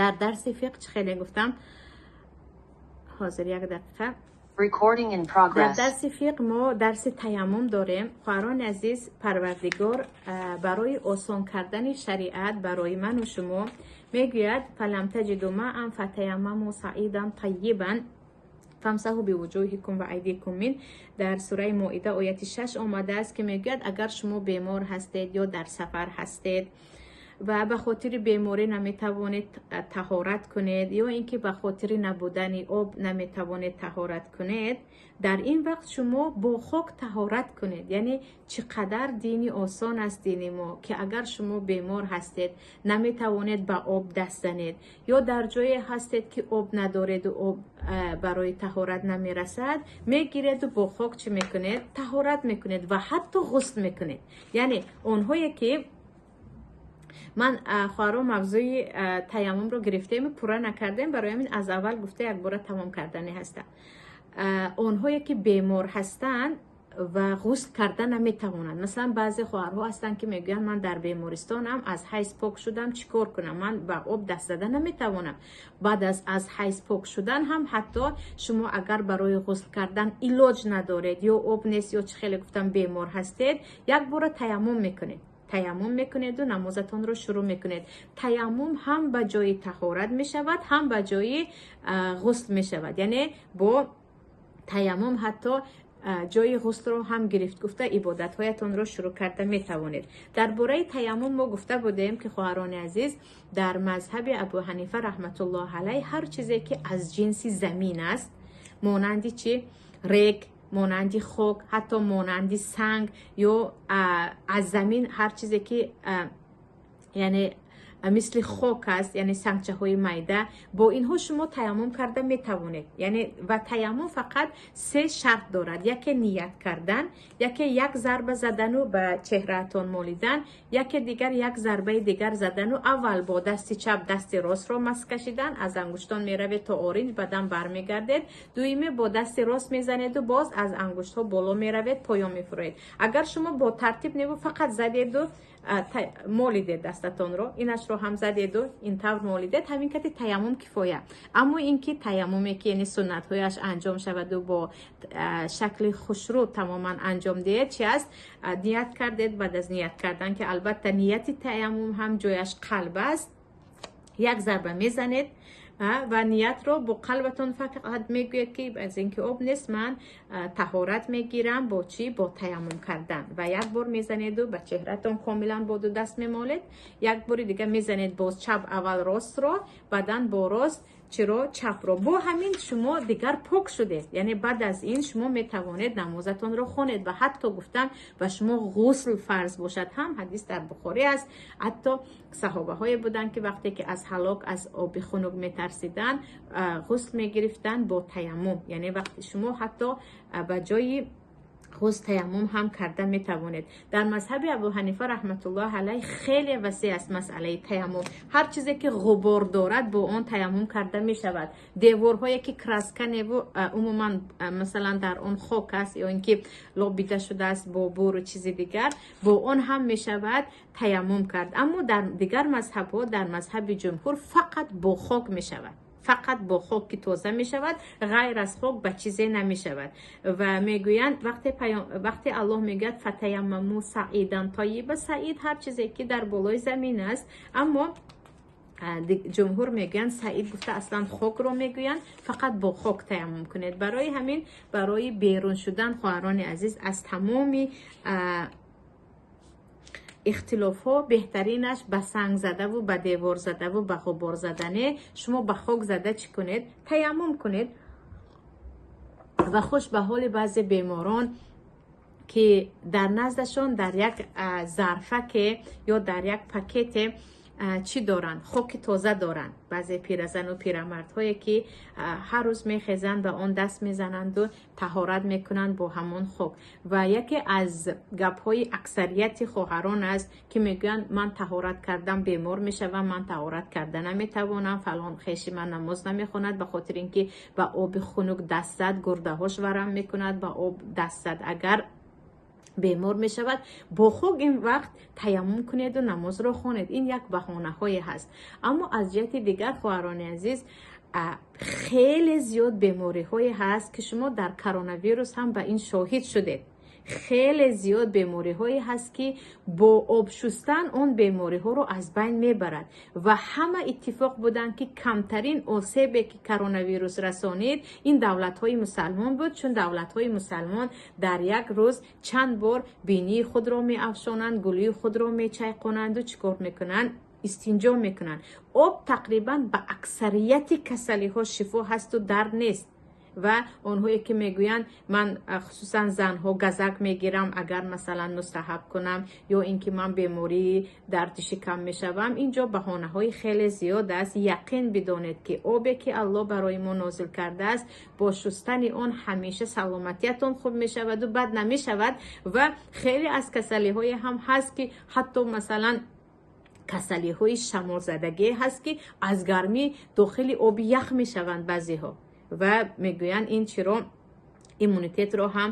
Дар дарси фиқҳ чӣ хеле гуфтам, ҳозир, як дақиқа. Recording in Дар progress. дарси фиқҳ мо дарси таяммум дорем. Хоҳарони азиз, Парвардигор барои осон кардани шариат барои ману шумо мегӯяд: فلم تجدوا ماء فتيمموا صعيدا طيبا فامسحوا بوجوهكم وأيديكم منه. Дар сураи Моида, ояти 6 омадааст, ки мегӯяд: агар шумо бемор ҳастед ё дар сафар ҳастед ва ба хотири беморӣ наметавонед таҳорат кунед ё ин ки ба хотири набудани об наметавонед таҳорат кунед, дар ин вақт шумо бо хок таҳорат кунед. Яъне чӣ қадар дини осон аст дини мо, ки агар шумо бемор ҳастед, наметавонед ба об даст занед ё дар ҷое ҳастед, ки об надореду об барои таҳорат намерасад, мегиреду бо хок чӣ мекунед? Таҳорат мекунед ва ҳатто ғусл мекунед. Яъне онҳое ки ман, хоҳаро, мавзӯи таяммумро гирифтем, пурра накардем, барои ҳамин аз аввал гуфта якбора тамом кардани ҳастам. Онҳое ки бемор ҳастанд ва ғусл карда наметавонанд, масалан, баъзе хоҳарҳо ҳастанд, ки мегӯянд: «Ман дар бемористонам, аз ҳайз пок шудам, чӣ кор кунам? Ман ба об даст зада наметавонам». Баъд аз ҳайз пок шудан ҳам ҳатто шумо агар барои ғусл кардан илоҷ надоред, ё об нест, ё чӣ хеле гуфтам, бемор ҳастед, як бора таяммум мекунед, таяммум мекунеду намозатонро шурӯъ мекунед. Таяммум ҳам ба ҷои таҳорат мешавад, ҳам ба ҷои ғусл мешавад. Яъне бо таяммум ҳатто ҷои ғуслро ҳам гирифт гуфта, ибодатҳоятонро шурӯъ карда метавонед. Дар бораи таяммум мо гуфта будем, ки, хоҳарони азиз, дар мазҳаби Абу Ҳанифа раҳматуллоҳ алайҳ, ҳар чизе ки аз ҷинси замин аст, монанди чи? Рег, монанди хок, ҳатто монанди санг ё аз замин ҳар чизе ки, яъне мисли хок аст, яъне сангчаҳои майда, бо инҳо шумо таяммум карда метавонед. Яъне ва таяммум фақат се шарт дорад: яке ният кардан, яке як зарба задану ба чеҳраатон молидан, яке дигар як зарбаи дигар задану аввал бо дасти чап дасти ростро масҳ кашидан, аз ангуштон меравед то оринҷ, баъдан бармегардед. Дуюме, бо дасти рост мезанеду боз аз ангуштҳо боло меравед, поён мефуроед. Агар шумо бо тартиб неву фақат задеду молидед дастатонро, инашро ҳам задеду ин тавр молидед, ҳамин кати таяммум кифоя. Аммо ин ки таяммуме ки, яъне суннатҳояш анҷом шаваду бо шакли хушрӯ тамоман анҷом диҳед, чи аст? Ният кардед, баъд аз ният кардан, ки албатта нияти таяммум ҳам ҷояш қалб аст, як зарба мезанед ва ниятро бо қалбатон фақат мегӯед, ки аз ин ки об нест, ман таҳорат мегирам. Бо чӣ? Бо таяммум кардан. Ва як бор мезанеду ба чеҳратон комилан бо ду даст мемолед, як бори дига мезанед боз чап аввал ростро, баъдан бо рост чиро? Чапро. Бо ҳамин шумо дигар пок шудед. Яъне баъд аз ин шумо метавонед намозатонро хонед ва ҳатто гуфтам, ба шумо ғусл фарз бошад ҳам, ҳадис дар Бухорӣ аст, ҳатто саҳобаҳое буданд, ки вақте ки аз ҳалок, аз оби хунук метарсиданд, ғусл мегирифтанд бо таяммум. Яъне вақти шумо ҳатто ба ҷои ғусл таяммум ҳам карда метавонед. Дар мазҳаби Абу Ҳанифа раҳматуллоҳ алайҳ хеле васеъ аст масъалаи таяммум. Ҳар чизе ки ғубор дорад, бо он таяммум карда мешавад. Деворҳое ки краска неву умуман, масалан, дар он хок аст ё ин ки лобида шудааст бо буру чизи дигар, бо он ҳам мешавад таяммум кард. Аммо дар дигар мазҳабҳо, дар мазҳаби ҷумҳур, фақат бо хок мешавад, фақат бо хок ки тоза мешавад, ғайр аз хок ба чизе намешавад. Ва мегӯянд, вақте Аллоҳ мегӯяд: فتيمموا صعيدا طيبا, саид ҳар чизе ки дар болои замин аст. Аммо ҷумҳур мегӯянд, саид гуфта аслан хокро мегӯянд, фақат бо хок таяммум кунед. Барои ҳамин, барои берун шудан, хоҳарони азиз, аз тамоми ихтилофҳо беҳтаринаш ба санг задаву ба девор задаву ба ғубор задане, шумо ба хок зада чӣ кунед? Таяммум кунед. Ва хуш ба ҳоли баъзе беморон, ки дар наздашон дар як зарфаке ё дар як пакете чӣ доранд? Хоки тоза доранд. Баъзе пиразану пирамардҳое ки ҳар рӯз мехезанд, ба он даст мезананду таҳорат мекунанд бо ҳамон хок. Ва яке аз гапҳои аксарияти хоҳарон аст, ки мегӯянд: «Ман таҳорат кардам, бемор мешавам, ман таҳорат карда наметавонам, фалон хеши ман намоз намехонад, ба хотири ин ки ба оби хунук даст зад, гурдаҳош варам мекунад, ба об даст зад агар Бемор мешавад, бо хок ин вақт таяммум кунеду намозро хонед. Ин як баҳонаҳое ҳаст. Аммо аз ҷиҳати дигар, хоҳарони азиз, хеле зиёд бемориҳое ҳаст, ки шумо дар коронавирус ҳам ба ин шоҳид шудед. Хеле зиёд бемориҳое ҳаст, ки бо об шустан он бемориҳоро аз байн мебарад. Ва ҳама иттифоқ буданд, ки камтарин осебе, ки коронавирус расонид, ин давлатҳои мусалмон буд, чун давлатҳои мусалмон дар як рӯз чанд бор бинии худро меафшонанд, гулӯи худро мечайқонанду чӣ кор мекунанд? Истинҷо мекунанд. Об тақрибан ба аксарияти касалиҳо шифо ҳасту дард нест. Ва онҳое, ки мегӯянд, ман, хусусан занҳо, газак мегирам, агар масалан мустаҳаб кунам, ё ин ки ман бемории дарди шикам мешавам, ин ҷо баҳонаҳои хеле зиёд аст. Яқин бидонед, ки обе, ки Аллоҳ барои мо нозил кардааст, бо шустани он ҳамеша саломатиятон хуб мешаваду бад намешавад. Ва хеле аз касалиҳое ҳам ҳаст, ки ҳатто масалан касалиҳои шамолзадагие ҳаст, ки аз гармӣ дохили оби ях мешаванд баъзеҳо ва мегӯянд, ин чиро иммунитетро ҳам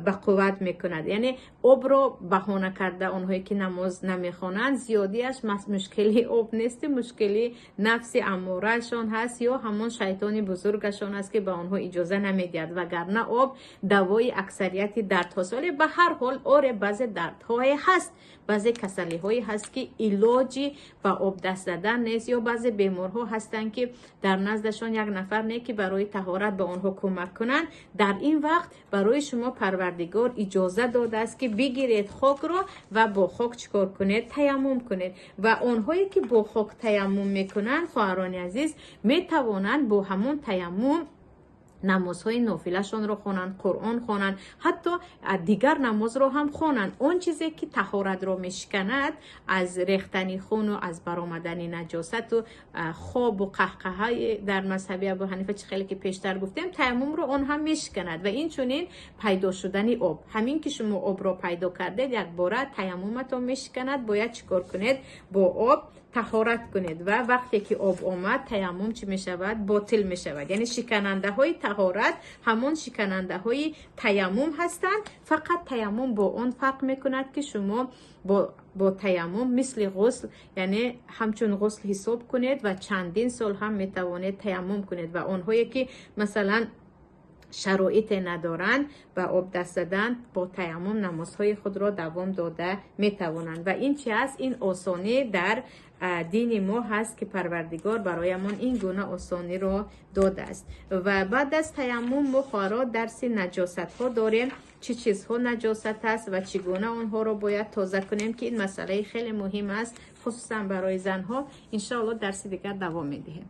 ба қувват мекунад. Яъне обро баҳона карда онҳое, ки намоз намехонанд, зиёдиаш мушкили об нести, мушкили нафси аммораашон ҳаст ё ҳамон шайтони бузургашон аст, ки ба онҳо иҷоза намедиҳад, вагарна об давои аксарияти дардҳост. Вале ба ҳар ҳол, оре, баъзе дардҳое ҳаст, баъзе касалиҳое ҳаст, ки илоҷи ба об даст задан нест, ё баъзе беморҳо ҳастанд, ки дар наздашон як нафар не, ки барои таҳорат ба онҳо кӯмак кунанд. Дар ин вақт барои шумо Парвардигор иҷоза додааст, ки бигиред хокро ва бо хок чӣ кор кунед? Таяммум кунед. Ва онҳое, ки бо хок таяммум мекунанд, хоҳарони азиз, метавонанд бо ҳамон таяммум намозҳои нофилашонро хонанд, Қуръон хонанд, ҳатто дигар намозро ҳам хонанд. Он чизе, ки таҳоратро мешиканад, аз рехтани хуну аз баромадани наҷосату хобу қаҳқаҳаи дар мазҳаби Абу Ҳанифа, чӣ хеле ки пештар гуфтем, таяммумро он ҳам мешиканад. Ва инчунин пайдо шудани об. Ҳамин ки шумо обро пайдо кардед, якбора таяммуматон мешиканад. Бояд чӣ кор кунед? Бо об таҳорат кунед. Ва вақте ки об омад, таяммум чӣ мешавад? Ботил мешавад. Яъне шиканандаҳои таҳорат ҳамон шиканандаҳои таяммум ҳастанд. Фақат таяммум бо он фарқ мекунад, ки шумо бо таяммум мисли ғусл, яъне ҳамчун ғусл ҳисоб кунед ва чандин сол ҳам метавонед таяммум кунед. Ва онҳое, ки масалан шароите надоранд ба об даст задан, бо таяммум намозҳои худро давом дода метавонанд. Ва ин чи аст? Ин осонӣ дар дини мо ҳаст, ки Парвардигор бароямон ин гуна осониро додааст. Ва баъд аз таяммум мо, хоҳаро, дарси наҷосатҳо дорем, чӣ чизҳо наҷосат аст ва чӣ гуна онҳоро бояд тоза кунем, ки ин масъалаи хеле муҳим аст, хусусан барои занҳо. Иншоалло, дарси дигар давом медиҳем.